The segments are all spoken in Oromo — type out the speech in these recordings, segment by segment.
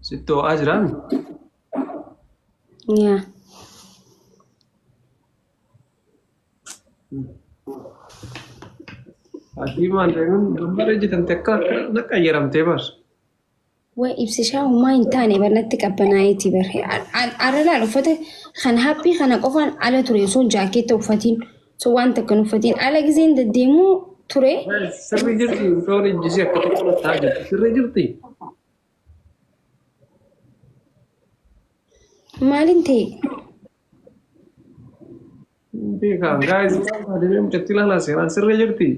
Sitti ho'aa jiraami? Yaa. Ati maal deemuun gambar ejjitamte akka na qayyaramtee bar. Way ibsishaa homaa hin taane bar natti qabbanaa'eeti bar. Arra laal uffata kan haphii kana qofaan ala ture osoo jaakeetta uffatiin osoo waan takka hin uffatiin ala giseen deddeemuu ture. Sirrii jirti mucoon ijjisii akka tokko ta'aa jirti. Sirrii jirti. Maaliin ta'e? Beekaa guys deemee mucattii ilaalaa seeraan sirrii jirti.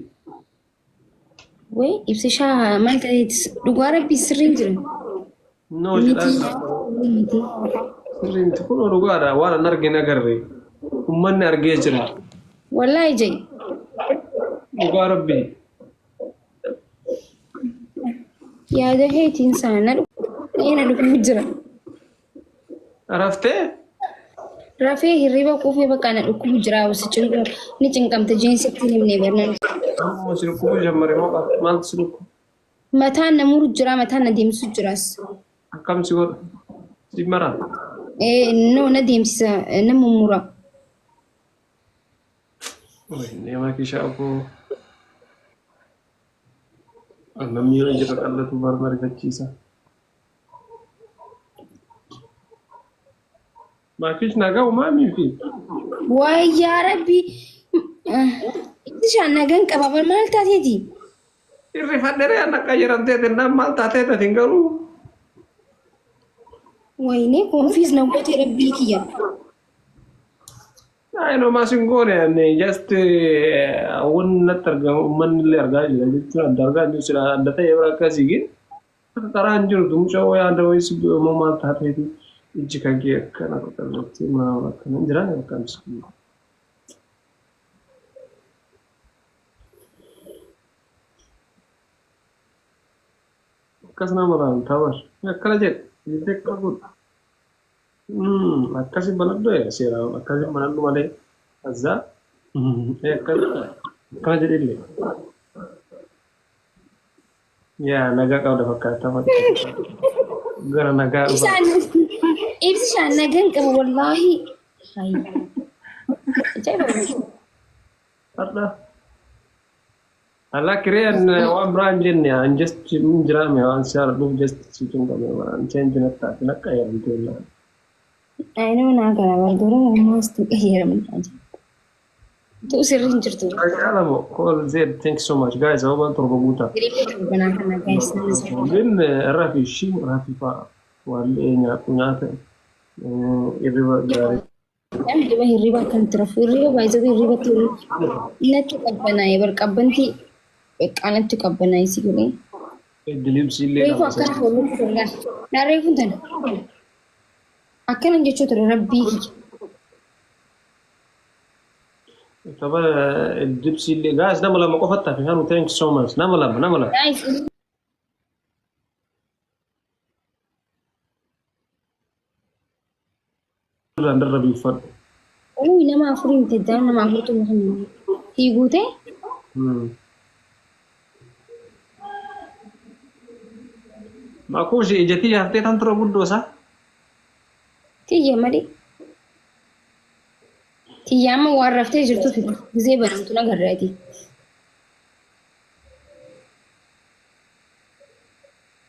Way ibsishaa maal ta'eeti? Dhugaa rabbii sirriin jira. No Miti. jedhaa Miti. sirrii miti kun dhugaadha waan an argine agarre uummanni argee jira. Wallaahi jai. Dhugaa rabbii. Yaada keetiin sana na dhukkubu jira. Raftee? Rafee hirriba quufee bakka na dhukkubu jira. Si cinqu ni cinqamte jeensitti hin himne barnaan. Amma si dhukkubu jammare moo maaltu si dhukkubu? Mataan na muru jira mataan na deemsisu jiras. Akkam si godha? Si maraa? No na deemsisa na mummura. Neema kishaa koo. Namni yoo ija qaqallatu barna rifachiisa. Maakish nagaa uumamii fi Waay yaa rabbi. Ibsishaan nagaan qaba bar maal taateeti? Irrifadheree anna qayyaramtee jennaan maal taatee tatin garuu. Wayinee confuse na goote rabbii kiyya. Ay no maas hin goone ani just wanni natti argamu uummanni illee argaa jira jechuun adda argaa jiru sila adda ta'e bira akkasii gin karaa hin jiru mucaa yaada wayii si immoo maal taateeti ijji kan kee akkana qaqallatti maal akkana hin jiraan akkam si. Akkas nama laalta bar akkana jedhe jettee akka godhu. Akkasi banadhu seeraan akkasi banadhu malee azaa akkana jedhillee. Yaa nagaa qabda fakkaata gara nagaa dhufa. Ibsishaan nagaan qaba wallaahi. Ajaa'iba. Har'a. Ala kireen waan biraa hin jenne an just hin jiraame waan si haadhuuf just si cinqame waan change natti taate nakka jedhamte illaan. Ayinoo naa kana bargaru ammaas tu qayyaramta. Tu sirrii hin jirtu. Qalamo call Z thank you so much guys awwal torba guutaa. Hiriirri torbanaa kana guys nama sirrii. ግን rafi shi rafi fa'a waallee nyaadhu nyaata hirriba gaarii. Hirriba hirriba akkamitti rafu hirriba baay'isatu hirribatti natti qabbanaa'e bar qabbanti natti qabbanaa'e si godhe. Diliibsii illee Reefu akkana fooluu ture naa reefuun tana akkana jechuu ture rabbii kiyya. Tapha dibsii illee guys nama lama qofatti hafe kanu thank you so much nama lama nama lama. Guys Irraan darrabii uffadhu. Uy nama afurii miti iddaan nama afurtu muka sii guute. Makuushi ijatii haftee tan tura guddoo isaa. Tiyya malee. Tiyya amma waan raftee jirtuuf gisee banamtu nagarraati.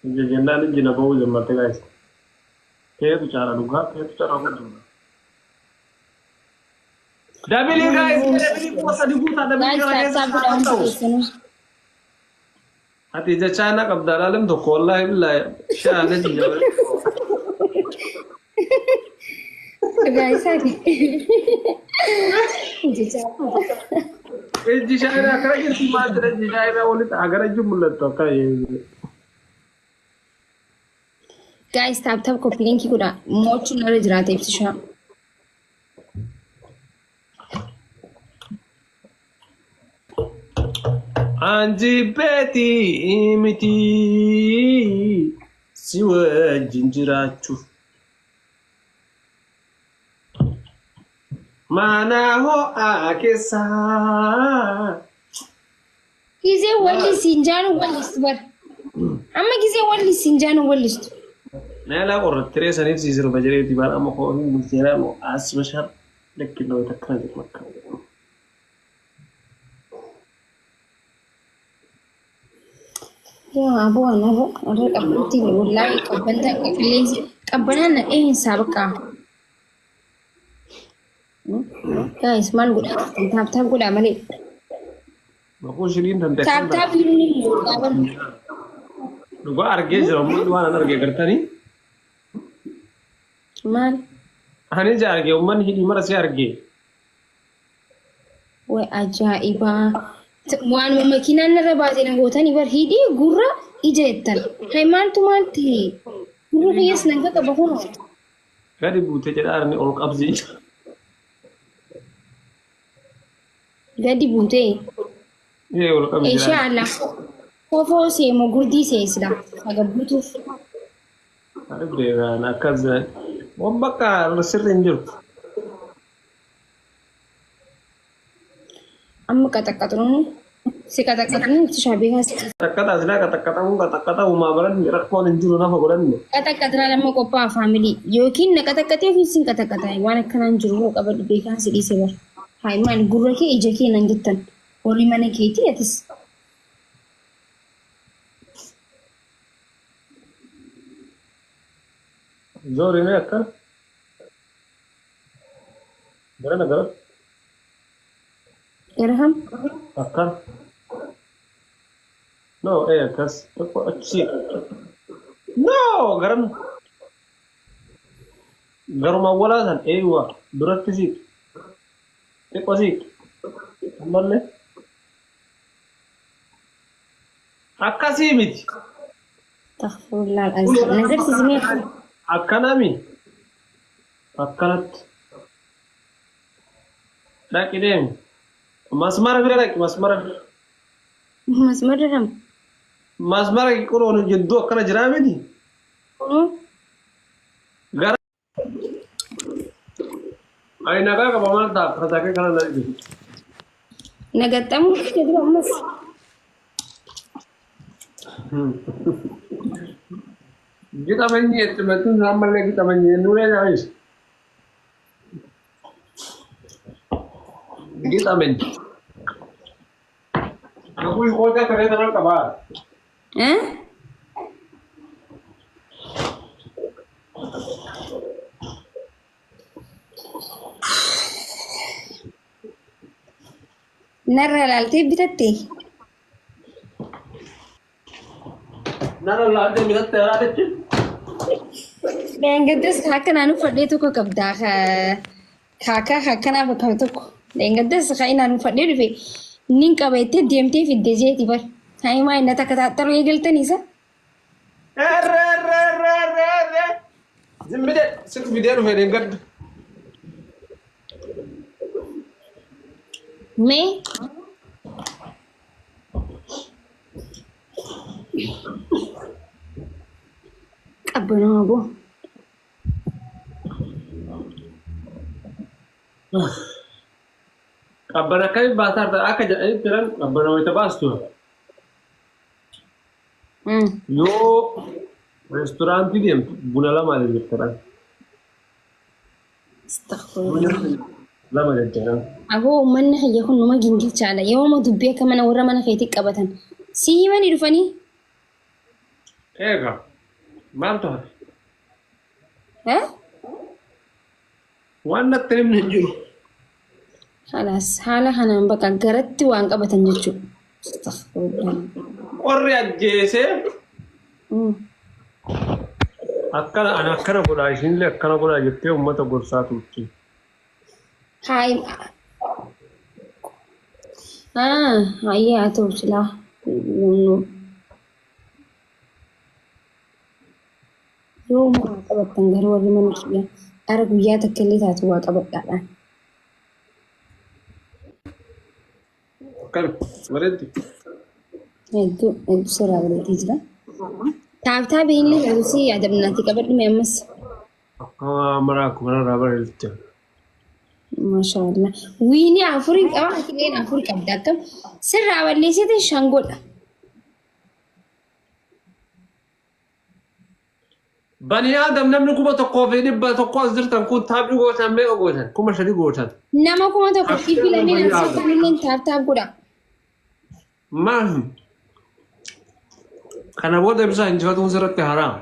Ija jennaan ijji na ba'uu jammarte guys. Keetu caala dhugaa keetu caala guddoo. Double guys double kuma sadi guutaa double Guys kana keessa tap tap godhaa hundi ta'u. keessanuu. Ati ija chaayinaa qabdaa laalim tokko wallaahi billaahi shaane jija. Dhugaa isaati. Jecha. Ijji chaayinaa akkana jirti maal jedha ijji chaayinaa walitti agara ijji mul'attu akka Guys tap tap copy link godhaa. Mo'achuun irra jiraata ibsishaa. Anjibbeeti miti si wajjin jiraachuuf. Mana ho'aa keessaa. Gizee walli siin jaanu wallistu bar. Amma gizee walli siin jaanu wallistu. Meelaa qorrattiree saniif si sirba jireetii baala amma koo hin bulcheeraa moo as bashaan lakki loo takkana jedhu akka. Yaa aboo anarra irra qabbanti wallaahi qabbanta qilleensi qabbanaan na dheensaa bakka. Guys, maal godhaa jirtan? Tap tap godhaa malee. Makuu shiriin tante Tap tap inni godhaa. Dhugaa argee jira uummanni waan an arge gartanii. Maal? Ani ija arge uummanni hidhii mara si arge. Way ajaa'ibaa! Waanuma makiinaan narra baate na gootanii bar hidhii gurra ija jettan. Hay maaltu maal ta'e? Gurra kiyyaas nan qaba kunoo. Gadi buute jedhaa inni ol qabsi. Gadi buutee. Ee ol qabsi. Insha Allah. Kofoo seemo gurdii seesila. Sagabbutuuf. Beekaan akkas waan bakka sirri hin jiru. Amma qaxaqqaxuun si qaxaqqaxuun itti shaabeekaa si Qaxaqqaxaa silaa qaxaqqaxamuun qaxaqqaxamumaa baran rakkoon hin jiru nafa godhanne. Qaxaqqaxinaa lama qophaa'a faamilii yookiin na qaxaqqaxee ofiin sin qaxaqqaxaa waan akkanaan jiru hoo qabadhu beekaan si dhiise bara. Haa maal gurra kee ija kee nan jettan warri mana keetii atis. Zoori mee akkana. Garana gara. Irham. Akkana. No, ee akkas. Tokko achi. No, garana. Garuma awwalaa san eeywa duratti siq. Xiqqoo siq. Ammallee. Akkasii miti. Astaghfirullah al-azim. Na agarsiisi mee. Akkanami. Akkanatti. Dhaqi deemi. Masmara bira dhaqi masmara bira. Masmarra kam? Masmara quloon jidduu akkana jiraa miti. Kunoo. Gara. Ani nagaa qaba maal ta'a kasaakee kana na dhibe. Nagaxxamuu jedhu ammas. Gixamanii itti maxxansu ammallee gixamanii nuuree nyaayis. Gixamanii. Nakuu qoocaa taree tanan qabaa. Eh? Narra ilaaltee bitatte. Narra ilaaltee bitatte yaraatichi. Leengaddas akkanaan uffadhee tokko qabdaa. Kaakaa akkanaa bakka tokko. Leengaddas inaan uffadhee dhufe nin qaba jettee deemtee fidde jeeti bar. Haayimaa inni takka taaxxaruu eegaltanii isa. Erre erre erre erre erre. Zimbide situ fidee dhufe leengadda. Mee qabbanaa boo. Qabbana akkamiin baasaa jirta akka jedhanitti jiran qabbana wayita baastu. Yoo reesturaantii deemtu buna lama ajajjattadha. Astaghfirullah. Lama jajjaran. Aboo uummanni kiyya kun numa gingilchaadha. Yooma dubbii akka mana warra mana keetii qabatan. Si himanii dhufanii? Eega maaltu hafe? Eh? Waan natti himne hin jiru. Khalaas haala kanaan bakka garatti waan qabatan jechuudha. Astaghfirullah. Qorri ajjeesee akkana ani akkana godhaa isinillee akkana godhaa jettee uummata gorsaa turte. Haay. Ah, hayyee haa ta'u silaa. Yoo waa qabattan garuu warri mana kiyya ara guyyaa takka illee taatu waa qabadhaadhaan. Akkami bareeddi. Hedduu hedduu sirraa bareedee jira. Taabtaa beellee taatu yaadamnaati qabadhu mee ammas. Akka maraa akkuma narraa bareedutti. Maashaallah. Wiini afurii qaba atileen afur qabda akkam sirraa balleessite shan godha. Bani Aadam namni 1100 as jirtan kun taapii gootan meeqa gootan? 5000 gootan. Nama 1200 asirtanillee tap tap godha. Maal? Kana booda ibsaa injifatuun sirratti haraam.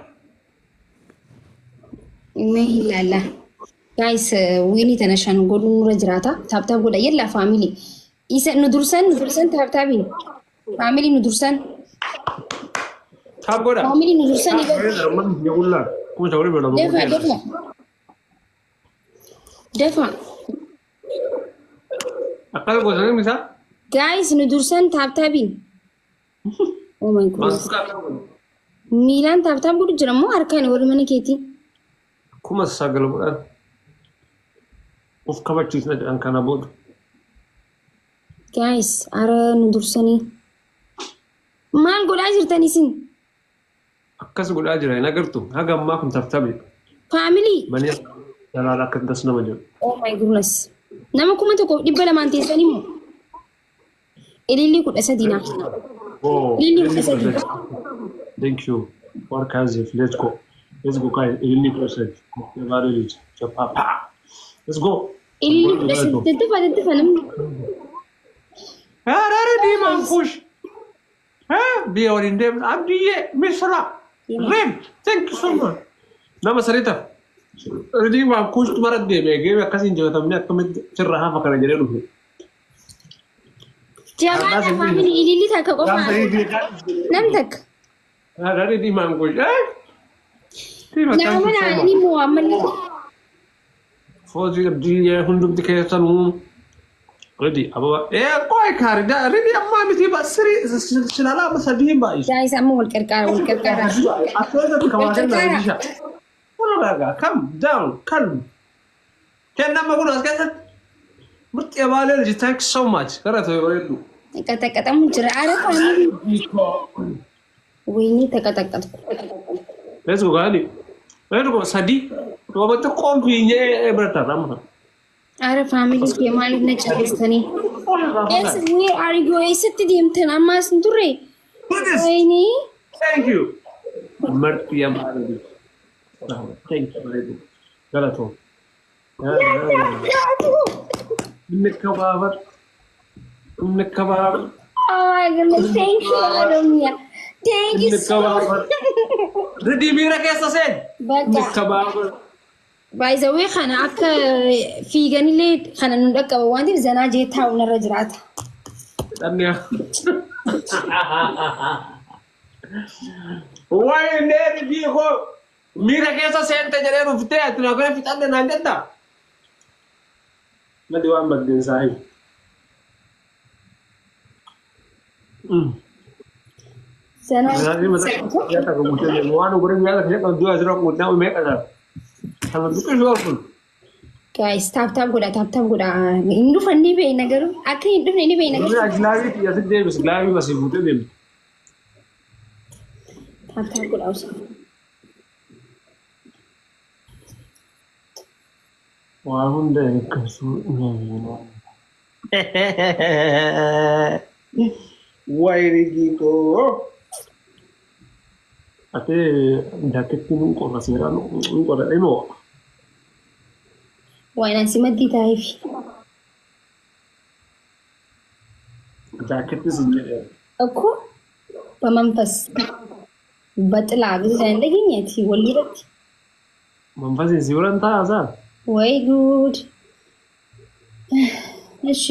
Mee ilaalla. Guys, win tana shan godhuun nurra jiraata. Tap tap godha. Yalla family. Isa nu dursan, nu dursan tap tapiin. Family nu dursan. Tap godha. Family nu dursan. Dafa dafa. Dafa. Akkana gootanii misaa? Guys, nu dursan tap tapiin. Oh my goodness. Miilaan tap tap godhu jira moo harkaan warri mana keetii? 9000 godhan. Of kabachiisna jedhan kana booda. Guys, ara nu dursanii. Maal godhaa jirtan isin? Akkas godhaa jira hin agartu. Haga ammaa kun tap tape. Family. Bani jalaala akka das nama jedhu. Oh my goodness. Nama 1200 teessanii moo? Ililli 13 naaf. Oh, Ililli 13. Thank you. Workers, let's go. Let's go, guys. Ililli 13. Papa. Let's go. Ililli 13. Daddafa daddafa namni. Harare diimaan kush. Biyya waliin deemna. Abdiyyee Misra. Rem. Thank you so much. Nama sadiita. Diimaan kush mara deeme geeme akkasiin injifatamne akkamitti sirra hafa kana jedhee dhufe. Jabaadha family, ililli takka qofa. Nam takka. Harare diimaan kush. Nama naannii moo ammallee. Foozii Abdiyyee hundumti keessanuu. Ready, ababa. Qoy kaari, ready ammaa miti siri silala amma sadii hin baay'isu. Guys, amma wal qarqaara, wal qarqaara. Asirratti kawaatan na Kun calm down, calm. Kennama kun as keessatti. Murtii abaalee liji, thank you so much. Gara ta'e bareedu. Qaxaqaxamu jira. Ara family. Wayni taqaxaqaxu. Let's go, gaali. Let's go, sadii. Duuba xiqqoon fiinyee bira tarra amma. Ara family kee maaliif na calistanii? Eessa, where are you? Eessatti deemtan ammaas hin turre? Wayni. Thank you. Marti abaalee liji. Thank you, bareedu. Galatoo. እንከባበር እንከባበር። Oh my goodness, thank you, Oromia. Thank you so much. እንከባበር። Ridii miira keessa seen. Bakka. እንከባበር። By the way, kana akka fiiganillee kana nu dhaqqaba waan ta'eef zanaa jee taa'u narra jiraata. Dhanni. Wayne ridii koo miira keessa seente jedhee dhuftee ati na bira fixanne naan jetta. Madi waan maddeen saahib. Zanaa. Waan oguree nyaata kan jedhamu du'a asirra quunnaa meeqa jira. Kana duqqisuu kun. Guys, tap tap godha, tap tap godha. Hin dhufan ni beekna garuu akka hin dhufne ni beekna garuu. Gilaabii asitti deebis gilaabii asii fuutee deemti. Tap tap godha osoo. Waa hunda eeggachuu. Wayni koo. Ati jaakettiin hin qorra seeraan hin qorra dhimoo. Waan asi maddii taa'eef. Jaakettis hin jedhee. እኮ በመንፈስ በጥላ ጊዜ እንደገኘት ወሊረት Manfasiin si biran taa'aa ወይ ጉድ! እሺ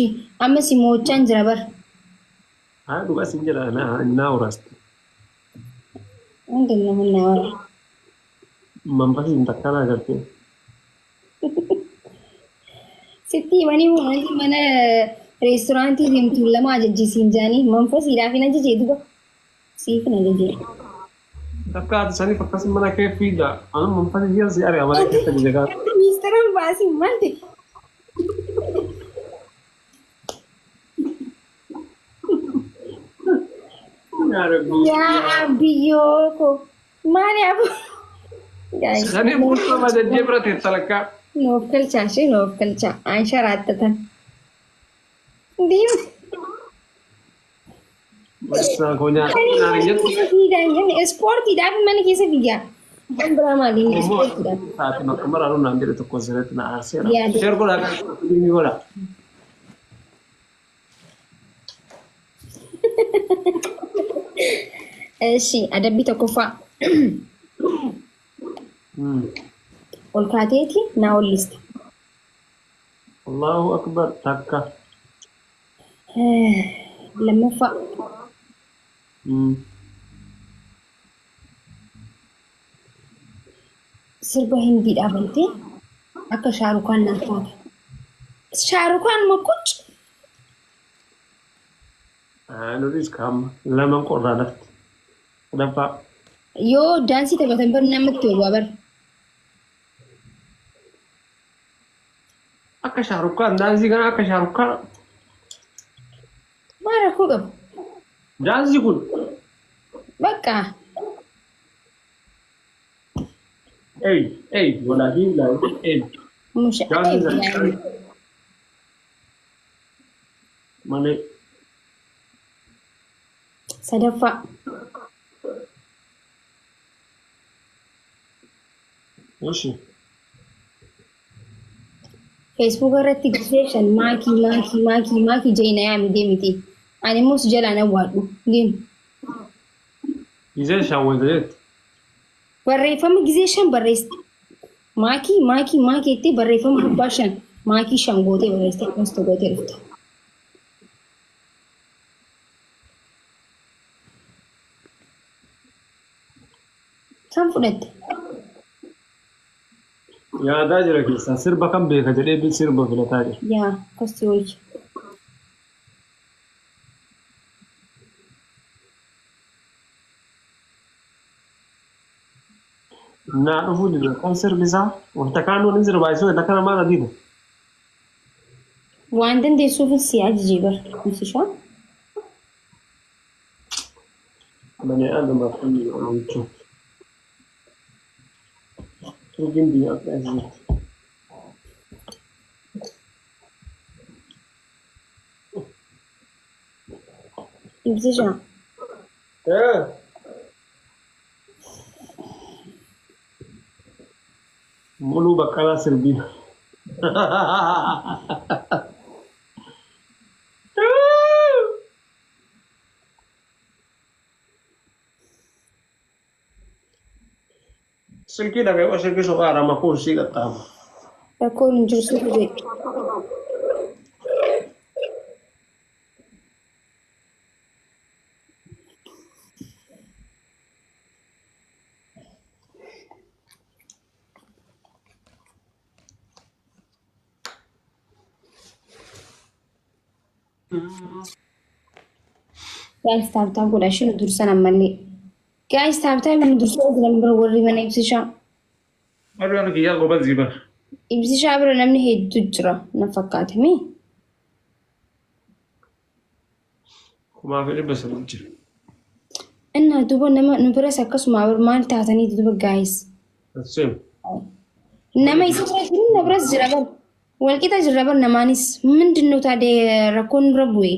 ammas mo'achaan jira bar. Haa dhugaa sin jedha naa uraasti. ምንድን ነው የምናወራው? Manfasiin takkanaa agartee. Sitti himanii wanti mana reesturaantii deemtu lama ajajjiisiin jaanii manfasiidhaaf hin ajajee duba siif hin ajajee. Takka ati saniif akkas mana kee fiida. Anu manfasii jiran si ari'a mana keessa gide kaa. Miistara baasii maal ta'e? Yaa Rabbi. Yaa biyyoo koo maali abu? Saniif murtoo ajajjee bira teessa lakkaa. Nuuf galchaa ishee nuuf galchaa an sharaattatan. Deemu. Barsiisaan koo nyaata naan hin jettu. Fiigaa hin jenne ispoortiidhaaf mana keessa fiigaa. Waan biraa maali? Immoo Ispoortiidha. taate bakka maraanuu naan jedhe tokko asirratti na aarseera. Yaada. Share godhaa kan inni godhaa. Eshi adabbii tokkoffaa ol kaateeti naa ollista. Allahu akbar takka. Lammaffaa sirba hindii dhaabamtee akka shaarukaan naaf taate. Shaarukaan makkuch Nutis kaama laman qorraa lafti. Sadaffaa. Yoo daansii taphatan bar namatti tolu bar. Akka shaarukkaan daansii kana akka shaarukkaan. Maal rakkoo qabu? Daansii kun Bakka ey ey walaafi laafi ey. musha Daansii sana malee. Sadaffaa Oshi. Feesbuuka irratti gisee shan maakii maakii maakii maakii jee na yaami deemiti. Ani immoo si jalaa na waadhu deemu. Gisee shan wanta jetti. Barreeffama gisee shan barreessite. Maakii maakii maakii jettee barreeffama abbaa shan maakii shan gootee barreessite post gootee dhufte. Kan fudhatte? Yaadaa jira keessaa sirba kan beeka jedhee sirba filataa jira. Yaa kosti wayya. Naa dhufuu dide kan sirbi isaa wanta kaan waliin sirbaa isoo akka namaa na diida. Waan dandeessuuf si ajajee bar ibsishaa. Mane aadamaaf kan jedhamu jechuudha. Turkiin biyya akka asitti. Ibsishaa. Muluu Baqqalaa sirbii. Silkii dhabee silkii soqaa makuu sii qaxxaamu. Rakkoon hin jiru situ jedhe. Guys, tap tap godha isheen dursan ammallee. Guys, tap tap nu dursan jiran bira warri mana ibsishaa. Warri kiyyaa goba ziba. Ibsishaa bira namni hedduu jira na fakkaate mee? 1300 jira. Innaa duuba nama nu biras akkasuma bira maal taatanii duuba guys. Same. Nama isa bira jiru na biras jira bar. Walqixa jirra bar namaanis ምንድን ነው ታዲያ rakkoon nurra bu'e?